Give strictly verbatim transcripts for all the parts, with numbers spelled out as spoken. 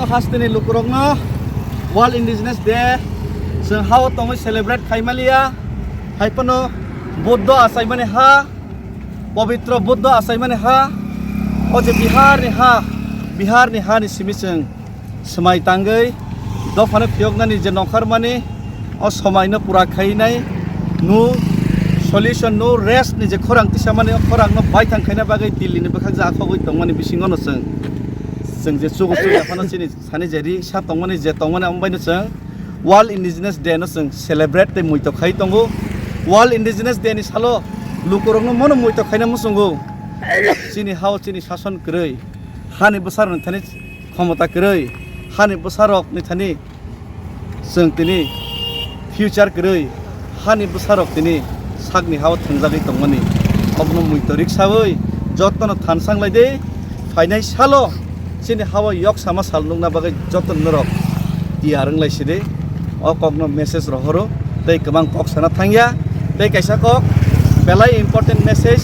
Hasteni lukurokno World Indigenous Day chwng hao tongwi celebrate khaimaliya, hai phano Buddha achaimani ha, pobitro Buddha achaimani ha, o je Biharni ha, Biharni hani simi chwng swmai tangwi dophano phiyoknani je nongkharmani, o somaino pura khainai, no solution, no rest ni je khorang tisamani, o khorangno baithang khaina bagwi Delhi ni bwkhak je akhogwi tongmani bisingono chwng, chwng je chugo chuya phano chini sani je ri sa tongmani, je tongmani, amo baino chwng World Indigenous Day no chwng celebrate tei muito khai tongo. World Indigenous Day ni salo lukurokno mono muito khaina muchungo. Chini hao chini sason kwrwi, hani bwsarokni thani khomota kwrwi, hani bwsarokni thani chwng tini future kwrwi, hani bwsarok tini sakni hao thwngjagwi tongmani. Obono muito riksawi jotono thansanglai de, phainai salo chini hao yok sama sal nukna bagwi jotono norok tiyar wnglai sidi. O kokno message rohoro tei kwbang kok sana thangya. Tei kaisa kok belai important message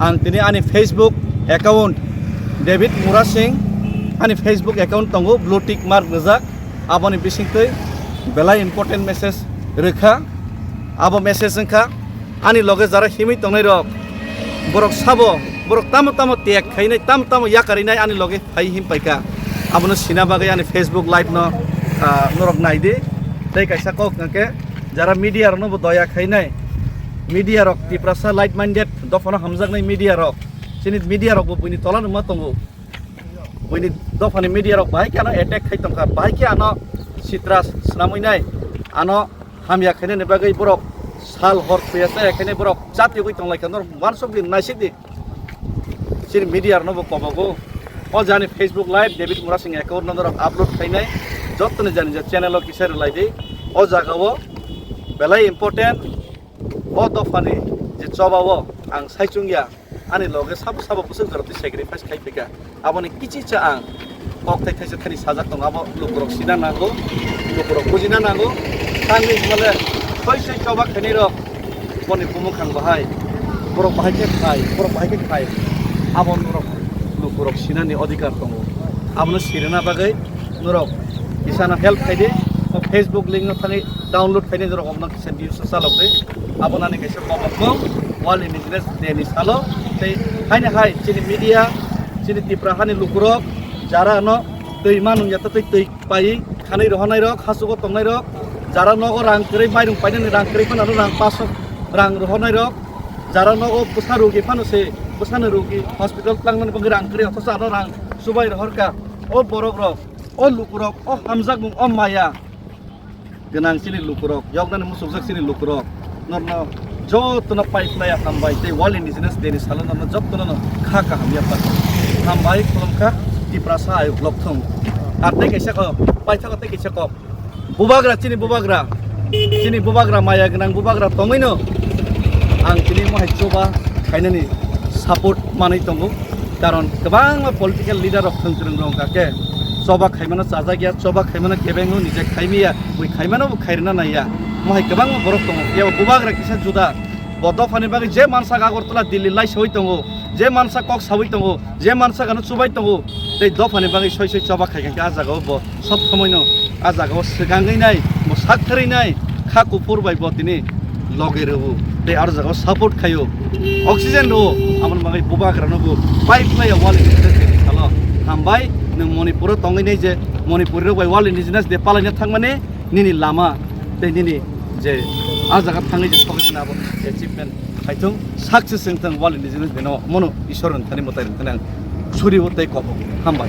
ang tini ani Facebook account David Murasing, ani Facebook account tongo, blue tick mark rijak, aboni bisingtwi belai important message rwkha. Abo message wngkha, ani loge jara himwi tongnai rok, borok sabo, borok tamo tamo tek khainai, tamo tamo yakarinai ani loge phai him paikha. Abono sina bagwi ani Facebook live no, ah, norok naidi. Tei kaisa kok hwnkhe, jara media rokno bo doya khainai, media rok Tiprasa like minded dophano hamjaknai media rok, chini media rok bo buini tola numa tongo. Buini dophani media rok bahai khe ano attack khai tongkha, bahai khe ano sitras snamwi nai, ano hamya khainani bagwi borok sal hor thuya chaya khainai borok chatiyogwi tonglaikha, norok uansukdi, naisikdi. Chini media rokno bo kobogo. O jani Facebook live David Murasing account no norok upload khainai, jottoni jani je channel o kisa rwlaidi. O jaga o belai important. O dophani je choba o ang saichung ya, ani loge sabo sabo bwswk jorok twi sacrifice khai phaikha. Aboni kichicha ang kok thai thaisa thani sajak tongo, abo lukurok sina nango, lukurok bujina nango. Tangwi hwnmale soi soi choba khainai rok boni bumukhang bahai, borok bahai khe khai, borok bahai khe khai, abo norok lukurok sinani odhikar tongo. Abono sirina bagwi norok kisano help khaidi, o Facebook link no thangwi download khaidi, norok omono kisa views o chalokdi. Abo nani kaisa kobokno World Indigenous Day ni salo tei haino hai chini media, chini Tipra hani lukurok jara no twi manung ya twi twi pai khanwi rohornai rok, hachugo tongnai rok, jara nogo rang kwrwi mairung painani rang kwrwi phano rang paso rang rohornai rok, jara nogo bwsa rogi phano se bwsano rogi hospital tlangnani bagwi rang kwrwi, othocho ano rang chubai rohorkha. O borok rok, o lukurok, o hamjakmung, o maya gwnang chini lukurok, yoknani muchukjak chini lukurok, norno jotono pai phlaiya hambai tei World Indigenous Day ni salo norno jotono no kha kaham yapha hambai khulumkha. Tiprasa ayuk lokthung. Ar tei kaisa kok, paithago tei kaisa kok. Bubagra, chini bubagra, chini bubagra, maya gwnang bubagra tongwino ang tini mohai choba khainani support manwi tongo. Karon kwbangma political leader rok thwng kwrwng rok hwnkha khe choba khaimano chajak ya, choba khaimano kebengno nije khaimiya, bui khaimano bo khairwna naiya. Mohai kwbangma borok tongo, phiya bo bubagra kisa juda. Bo dophani bagwi je mansak Agartala, Delhi laisawi tongo, je mansak kok sawi tongo, je mansak ano chubai tongo, tei dophani bagwi soi soi choba khai kha khe a jagao bo sob somoino a jagao swkangwi nai, bo sak thwrwi nai, kha kuphur bai bo tini loge rwo tei aro jagao support khaio, oxygen rwo, aboni bagwi bubagrano bo pai phlaiya World Indigenous Day ni salo. Hambai, nwng Manipuro tongwi nai je Manipuri rok bai World Indigenous Day palaina thangmani, nini lama tei nini je a jaga thangwi je sogwi mano abo achievement khaithung, success wngthung, World Indigenous Day no mono Isor rwngthani mwtai rwngthani ang surio tei kobo. Hambai.